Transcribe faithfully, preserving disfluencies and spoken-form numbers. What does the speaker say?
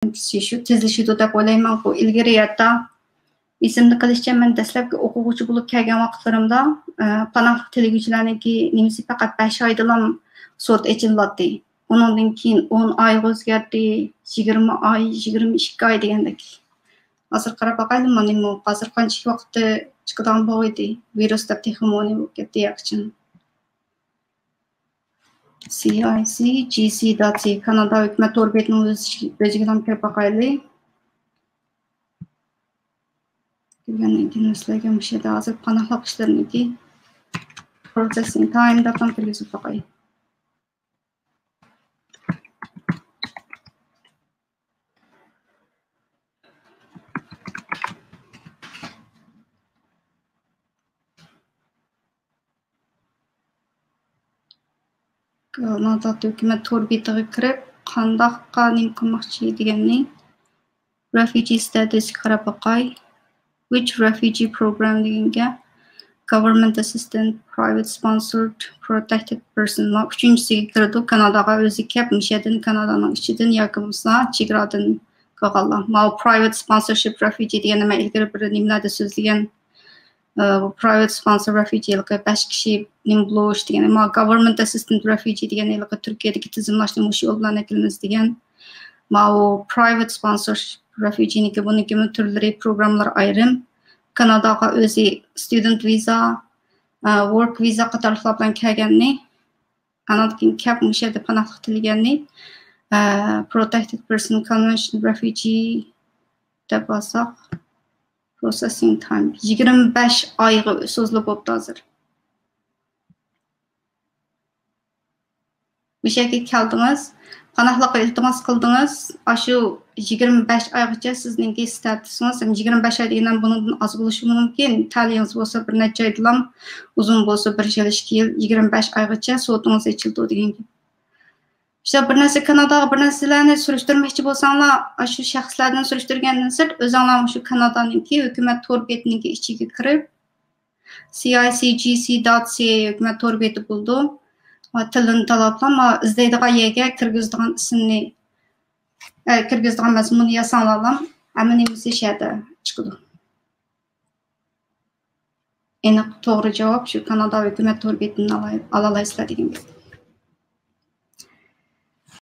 شۇ تېزلىشىدۇ دەپ ئويلايمەنكۇ. ئىلگىرى ھەتتا ئېسىمدە قېلىشىچە، مەن دەسلەپكى ئوقۇغۇچى بولۇپ كەلگەن ۋاقىتلىرىمدا، ئە، پاناھلىق تىلىگۈچىلەرنىڭكى نېمىسى پەقەت بەش ئايدىلا سورت ئېچىلاتتى. ئۇنىڭدىن كېيىن ئون ئايغا ئۆزگەردى، يىگىرمە ئاي، يىگىرمە ئىككى ئاي دېگەندەك. ھازىر قاراپ باقايلى، مانا نېمە، ھازىر قانچىلىك ۋاقىتتا چىقىدىغان بولغىيدى. ۋىرۇس دەپ تېخىمۇ نېمە بولۇپ كەتتى ياقىچىن. سى ئاي سى جى سى دات سى، كانادا ھۆكۈمەت تور بېتىنىڭ ئۆز-، ئۆزىگىلا كىرىپ باقايلى. كىرگەندىن كېيىن سىلەرگە مۇشۇ يەردە ھازىر پاناھلىق ئىشلىرىنىڭكى پروسېسسىنگ تايم دەپلا كىرگۈزۈپ باقاي. كانادا ھۆكۈمەت تور بېتىغا كىرىپ، قانداققا نېمە قىلماقچى دېگەننى، رېفۇجى ستاتۇسقا قاراپ باقاي. Which refugee program دېگەنگە، government assistant, private sponsored, protected person. ما ئۈچىنچىسىگە كىرىدۇ، كاناداغا ئۆزى كەپ، مۇشۇ يەردىن، كانادانىڭ ئىچىدىن ياكى بولمىسا چېگرادىن كەلگەنلەر. ما private sponsorship refugee دېگەننى مەن ئىلگىرى بىر نېمىلەردە سۆزلىگەن. ئە، بۇ private sponsor refugee ھېلىقى بەش كىشى نېمە بولۇش دېگەن، ما government assistant refugee دېگەن ھېلىقى تۈركىيەدىكى تىزىملاشنى مۇشۇ يول بىلەن ئەكېلىمىز دېگەن. ماۋۇ private sponsor refugee نىڭكى، بۇنىڭكىمۇ تۈرلىرى، پروگراممىلىرى ئايرىم. كاناداغا ئۆزى student visa، ئە، work visa قاتارلىقلار بىلەن كەلگەننى، ئاندىن كېيىن كەپ مۇشۇ يەردە پاناھلىق تىلىگەننى، ئە، protected person convention refugee دەپ ئالساق، processing time يىگىرمە بەش ئايغا سوزۇلۇپ بوپتۇ ھازىر. مۇشۇ يەرگە كەلدىڭىز، پاناھلىققا ئىلتىماس قىلدىڭىز. ئاشۇ يىگىرمە بەش ئايغىچە سىزنىڭكى ستاتۇسىڭىز، يىگىرمە بەش ئاي دېگەن بۇنىڭدىن ئاز بولۇشى مۇمكىن. تەلىيىڭىز بولسا بىر نەچچە ئايدىلا، ئۇزۇن بولسا بىر يىل، ئىككى يىل، يىگىرمە بەش ئايغىچە سوتىڭىز ئېچىلىدۇ دېگەن گەپ. شۇ بىر نەرسە، كاناداغا بىر نەرسىلەرنى سۈرۈشتۈرمەكچى بولساڭلار، ئاشۇ شەخسلەردىن سۈرۈشتۈرگەندىن سىرت، ئۆزۈڭلار مۇشۇ كانادانىڭكى ھۆكۈمەت تور بېتىنىڭكى ئىچىگە كىرىپ، سى ئاي سى جى سى دات سى ئەي ھۆكۈمەت تور بېتى بولىدۇ. ۋە تىلىنى تاللاپلا، ما ئىزدەيدىغان يەرگە كىرگۈزىدىغان ئىسىمنى، ئە، كىرگۈزىدىغان مەزمۇننى يازساڭلارلا، ھەممە نېمىسى شۇ يەردە چىقىدۇ. ئېنىق، توغرا جاۋاب شۇ، كانادا ھۆكۈمەت تور بېتىدىن ئالاي-، ئالالايسىلەر دېگەن گەپ.